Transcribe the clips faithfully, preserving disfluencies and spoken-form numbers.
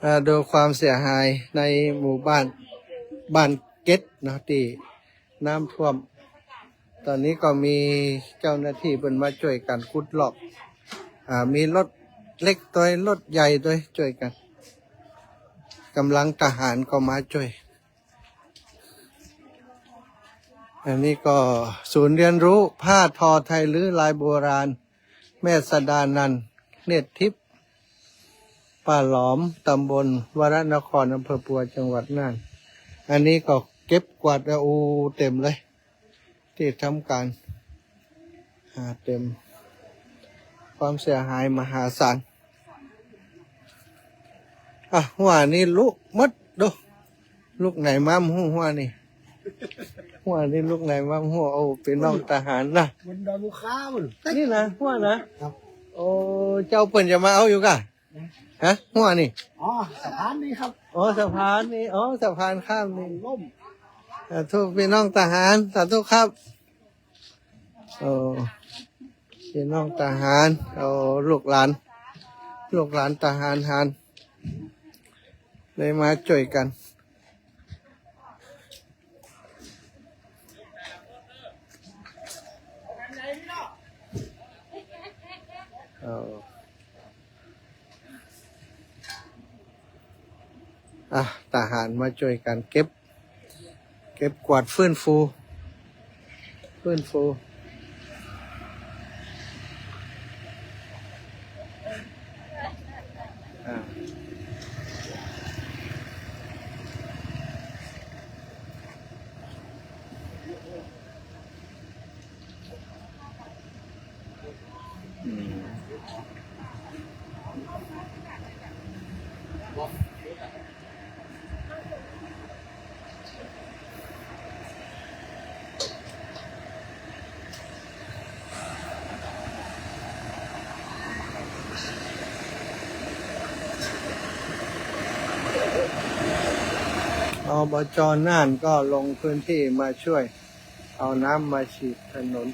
อ่า ดูความเสียหายในหมู่บ้าน บ้านเก็ดเนาะ ตี้น้ำท่วม ต๋อนนี้ก็มีเจ้าหน้าตี้เปิ้นมาจ้วยกั๋นขุดลอก อ่า มีรถเล็กตวย รถใหญ่ตวย จ้วยกั๋น ก๋ำลังทหารก็มาจ้วย อันนี้ก็ศูนย์เรียนรู้ผ้าทอไทยรื้อลายโบราณ แม่สดานันท์ เนตรทิพย์ ป้าหลอม ตำบลวรนคร อำเภอปัว จังหวัดน่าน อันนี้ก็เก็บกวาด โอ้ เต็มเลย ตี้ทำก๋าน อ่า เต็ม ความเสียหายมหาศาล อ่ะ หัวนี่ลุกหมด ดู ลุกไหนมาบ่ฮู้ หัวนี่ หัวนี่ลุกไหนมาบ่ฮู้ โอ้ เป๋นน้องทหารนะ บนดอยภูคาบุญ นี่นะ หัวนะ ครับ โอ้ เจ้าเปิ้นจะมาเอาอยู่ก่ะ ฮะ หัวนี่ อ๋อ สะพานนี่ครับ อ๋อ สะพานนี่ อ๋อ สะพานข้ามนี่ ล้ม สาธุ เป๋นน้องทหาร สาธุครับ โอ้ เป๋นน้องทหาร โอ้ ลูกหลาน ลูกหลานทหาร หาร เลยมาจ้วยกั๋น เอา อ่ะ ทหารมาจ้วยกั๋นเก็บ เก็บกวาด ฟื้นฟู ฟื้นฟู อ่า อืม อบจ.น่านก็ลงพื้นที่มาช่วย เอาน้ำมาฉีดถนน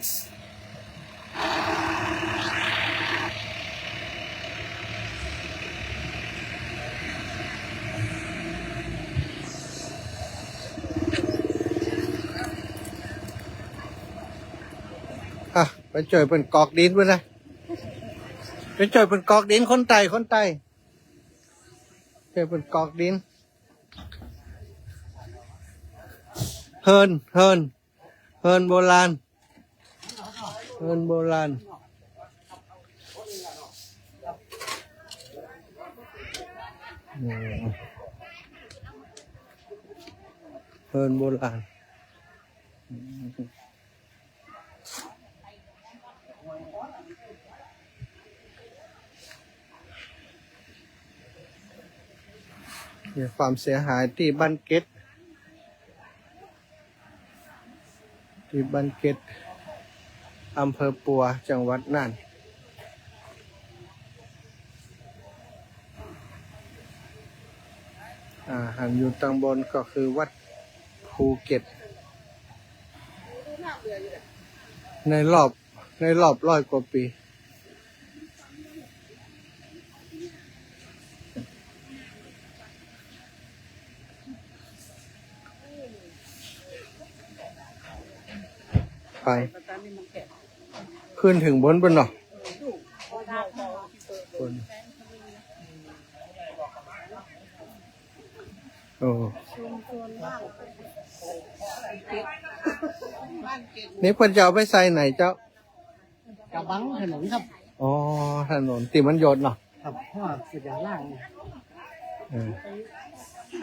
อ่ะ ไปจ้วยเปิ้นกอกดินเปิ้นนะ ไปจ้วยเปิ้นกอกดิน คนใต้ คนใต้ จ้วยเปิ้นกอกดิน เฮิน เฮิน เฮินโบราณ เฮินโบราณ อืม เฮินโบราณ อืม เนี่ย ความเสียหายตี้บ้านเก็ด ตี้บ้านเก็ด อำเภอปัว จังหวัดน่าน อ่า หันอยู่ตังบนก็คือวัดภูเก็ด ในรอบ ในรอบร้อยกว่าปี๋ ไป ขึ้นเถิงบนปุ้นเนาะ บน โอ้ นี่เปิ้นจะเอาไปใส่ไหนเจ้า จะบังถนนครับ อ๋อ ถนนตี้มันหยดเนาะ ครับ เพราะว่าจะล้าง เออ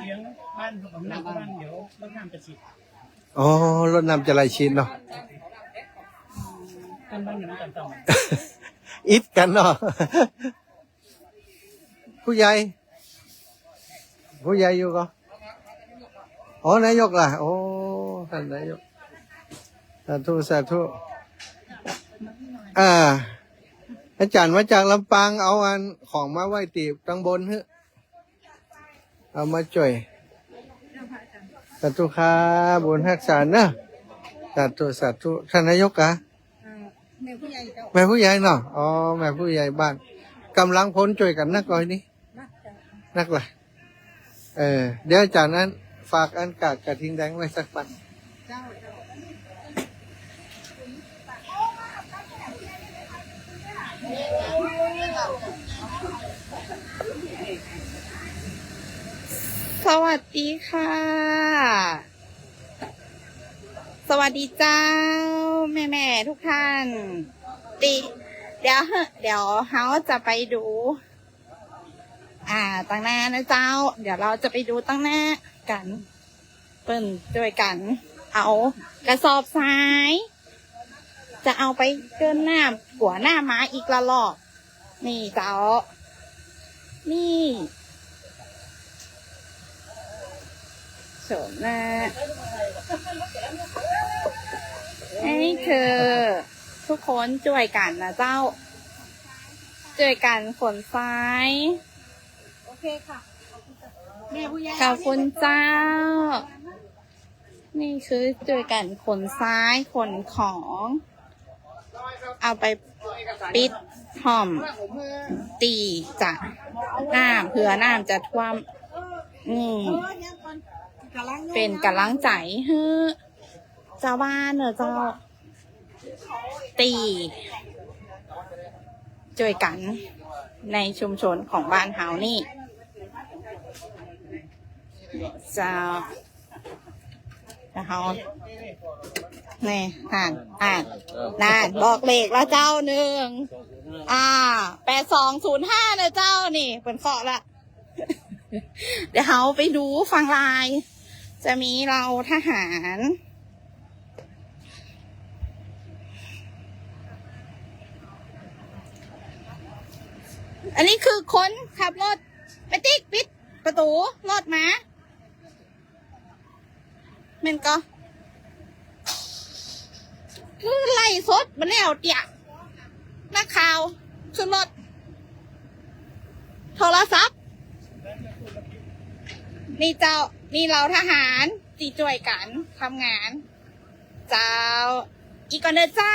เยื้องบ้านผมนะ บ้าน เดี๋ยวรถน้ำจะฉีด อ๋อ รถน้ำจะไหลฉีดเนาะ บ้าน บ้านอยู่น้ำตก อิดกั๋นเนาะ ผู้ใหญ่ ผู้ใหญ่อยู่ก่อ อ๋อ นายกล่ะ โอ้ ต้านนายก สาธุ สาธุ อ่า อาจ๋ารย์มาจากลำปาง เอาอันของมาไว้ตี้ตังบนหื้อ เอามาจ้วย สาธุครับ บุญฮักษาเนาะ สาธุ สาธุ ต้านนายกกา อ่า แม่ผู้ใหญ่เจ้า แม่ผู้ใหญ่เนาะ อ๋อ แม่ผู้ใหญ่บ้าน ก๋ำลังพลจ้วยกั๋นนักก่อนี่ นักเจ้า นักละ เออ เดี๋ยวจากนั้นฝากอันกาดกระทิงแดงไว้สักปัน เจ้า สวัสดีค่ะ สวัสดีเจ้า แม่ๆ ทุกท่าน ติ เดี๋ยว เดี๋ยวเฮาจะไปดู อ่า ตังหน้านะเจ้า เดี๋ยวเราจะไปดูตังหน้ากั๋น เปิ้นจ้วยกั๋นเอากระสอบทราย จะเอาไปเจิ่นน้ำ กั๋วน้ำมาอีกละลอก นี่เจ้า นี่ โฉมหน้า นี่คือทุกคนจ้วยกั๋นนะเจ้า จ้วยกั๋นขนทราย โอเคค่ะ แม่ผู้ใหญ่ ขอบคุณเจ้า นี่คือจ้วยกั๋นขนทรายขนของ เอาไปปิดถ่อม ตี้จะน้ำ เผื่อน้ำจะท่วม อืม เป๋นก๋ำลังใจ๋หื้อ จาวบ้านเนาะเจ้า ตี้จ้วยกั๋นในชุมชนของบ้านเฮานี่ เจ้า แล้วเฮา นี่ อ่าน อ่าน นั่น บอกเลขแล้วเจ้า นึ่ง อ่า แปดสองศูนย์ห้า นะเจ้า นี่ เปิ้นเคาะละ เดี๋ยวเฮาไปดูฝั่งลาย จะมีเหล่าทหาร อันนี้คือคนขับรถ ไปติ๊ก ปิดประตู๋รถมา แม่นก่อ คือไลฟ์สดมาแล้วเตี้ย นักข่าว ขึ้นรถ โทรศัพท์ นี่เจ้า นี่เหล่าทหารตี้จ้วยกั๋นทำงาน เจ้า อีกก่อนเด้อเจ้า